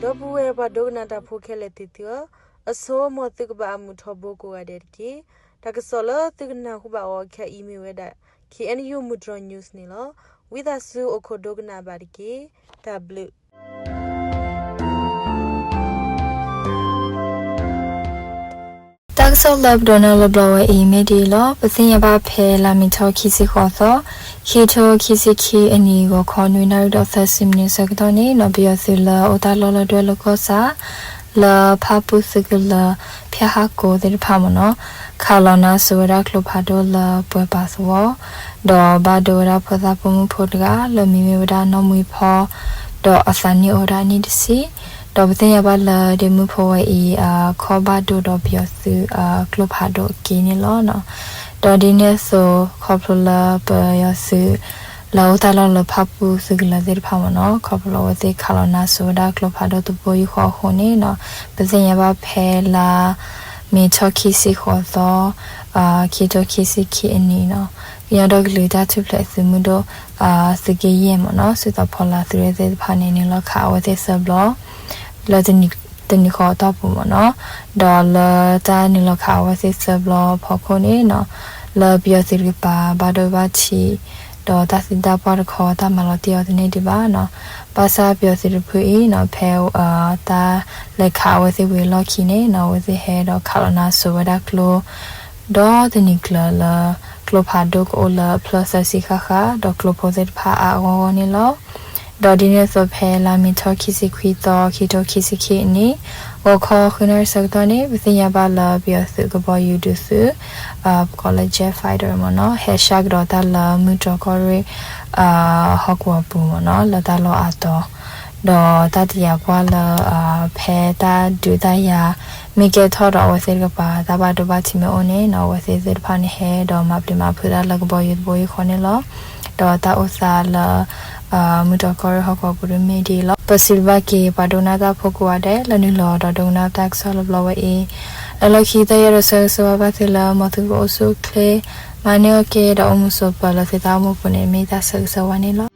ဒီပုၢ်ဝဲၢ်ပှၤဒိကနၣ်တၢ်ဖိခဲလၢာ်သ့ၣ်သုဧၢ, အဆိ မ်သုကဘၣ်အမုာ်ထီဘိကိးဂၤဒဲးတက့ၢ်. တၢ်ကစီၣ်လၢသုကနၢ်ဟူဘၣ်အီၤခဲအံၤမ့ၢ်ဝဲဒၣ် K N U မုၢ်တြီၤ news န့ၣ်လီၤ. ဝံသးစူၤအိၣ်ခိးဒိကနၣ်ဘၣ်တက့ၢ်. တၢ်ဘျုး တၢ်ကစီၣ်လၢပဒိးနၢ်လၢဘျီဝဲအံၤမ့ၢ်ဒ်အံၤလီၤ. ပသ့ၣ်ညါဘၣ်ဖဲလါမ့ၤထီၣ်ခံဆံဃိးသီ, ခံထိခံဆံခံအနံၣ် ဂီၤခီနွံနၣ်ရံၣ်ဒီးသၢဆံမံးနံးဆၢကတီၢ်န့ၣ်နီၤ ပယီၤသုးလၢအိၣ်တၢ်လီၢ်လၢဒွဲၣ်လိၤကီၢ်ဆၣ် လၢဖၣ်ပူၣ်သုးကလၢၤ ဖၠၣ်ဟၣ်ကိသ့ၣ်တဖၣ်မ့ၢ်နီၤ ခးလီၤနါစိၤဝဲဒၣ်ကျိဖးဒိၣ်လၢပှဲၤပာ်သဝီ ဒီးဘၣ်ဒိဝဲဒၣ်ဖိသၣ်ပိာ်မုၣ်ဖိတဂၤ လၢမံၤမ့ၢ်ဝဲဒၣ်နီၢ်မှံဖီ ဒီးအသးနံၣ်အိၣ်ဝဲဒၣ်နံၣ်တဆံ, ဒီးပသ့ၣ်ညါဘၣ်လၢဒ့မုၣ်ဖိဝဲအံၤ ခီၣ်ဘၣ်ဒိဒီးပယီၤသုးကျိဖးဒိၣ်အက့န့ၣ်လီၤ. ဒီးဒ်န့ၣ်အသိး ခီဖျိလၢပယီၤသုး လၢအိၣ်တၢ်လီၢ်လၢဖၣ်ပူၣ်သုးကလၢၤသ့ၣ်တဖၣ်မ့ၢ်နီၤ ခီဖျိလၢအဝဲသ့ၣ်ခးလီၤနါစိၤဝဲဒၣ်ကျိဖးဒိၣ်တဘိယူၢ်ဃီအဃိန့ၣ်နီၤ ပသ့ၣ်ညါဘၣ်ဖဲလါမ့ၤထီၣ်ခံဆံဃိးသီ ခံထိခံဆံခံအနံၣ်နီၤ ကညီဒီကလုာ်တၢ်ထူၣ်ဖျဲးသုးမုၢ်ဒိၣ် သုးက့ယဲၢ်မ့ၢ်နီၤ စုတီၤဖီလာ်သုးရဲၣ်သ့ၣ်တဖၣ်န့ၣ် နုာ်လီၤခးအဝဲသ့ၣ်သၢဘျီ လၢတနံၤဃီအတီၢ်ပူၤမ့ၢ်နီၤ ဒီးလၢတၢ်နုာ်လီၤခးအဝဲသ့ၣ်သၢဘျီဖီခိၣ်န့ၣ်နီၤ လၢပယီၤသုးတကပၤဘၣ်ဒိဘၣ်ထံး ဒီးတၢ်သံတၢ်ပှၢ်တခီတၢ်မၤလီၤတံၢ်အီၤတန့ၢ်ဒံးဘၣ်နီၤ ဘၣ်ဆၣ်ပယီၤသုးတဖုအံၤနီၤ ဖဲတၢ်လဲၤခးအဝဲသ့ၣ်ဝံၤအလီၢ်ခံန့ၣ်နီၤ အဝဲသ့ၣ်ဟဲဒီးခးလီၤနါစိၤဝဲဒၣ်ကျိ ဒီးတနံၤကျၢၤလၢ ကျိဖးဒိၣ်ကအိၣ်လၢအဖျၢၣ်သၢဆံဃၣ်ဃၣ် ဒီးကျိဖိသ့ၣ်တဖၣ်အါအါဂီၢ်ဂီၢ်န့ၣ်လီၤ. ဒီးဒ်န့ၣ်အသိးဖဲလါမ့ၤထီၣ်ခံဆံခွံသီ ခံထိခံဆံခံအနံၣ် ဂီၤခီဃုနၣ်ရံၣ်ဆၢကတီၢ်န့ၣ် ပသ့ၣ်ညါဘၣ်လၢပယီၤသုးကဘီယူၤဒုးသုး ပကိးလၢ jet fighter မ့ၢ်နီၤ ဟဲဆှၢကဒီးတၢ်လၢမုၢ်တြီၤကီၢ်ရ့ၣ် ဟီၣ်ကဝီၤပူၤမ့ၢ်နီၤ လၢတၢ်လီၢ်အါတီၤ ဒီးတၢ်တယာ်ပှၢ်လၢ ဖဲတၢ်ဒုးတၢ်ယၤ မ့ၢ်ကဲထီၣ်ဒီးအဝဲသ့ၣ်တကပၤ တၢ်ဘၣ်ဒိဘၣ်ထံးမ့ၢ်အိၣ်န့ၣ်နီၤ အဝဲသ့ၣ်သ့ၣ်တဖၣ်န့ၣ်ဟဲဒီးမၤပျံၤမၤဖုးတၢ်လၢကဘီယူၤတဘိယူၢ်ဃီန့ၣ်လီၤ. ဒီးတၢ်အိၣ်သးလၢ မုၢ်တြီၤကီၢ်ရ့ၣ်ဟီၣ်ကဝီၤပူၤဒ်မ့ၢ်ဒ်အံၤလီၤ. ပစံးဘျုးဘၣ်က့ၤပှၤဒိကနၣ်တၢ်ဖိကိးဂၤဒဲး လၢနုာ်လီၤဒီးဒိကနၣ်တၢ်ကစီၣ်လၢဘျီဝဲအံၤ, လၢလီၢ်ခံကတၢၢ်ယဲဒီးဆၢဂ့ၤဆၢဝါဘၣ်သုလၢ မ်သုကအိၣ်ဆူၣ်အိၣ်ချ့ မၤန့ၢ်အီၣ်က့ၤဒီးအိၣ်မုာ်ဆိးပၢၤလၢသုတၢ်အိၣ်မူပူၤန့ၣ် မ့ၢ်တၢ်ဆၢဂ့ၤဆၢဝါန့ၣ်လီၤ.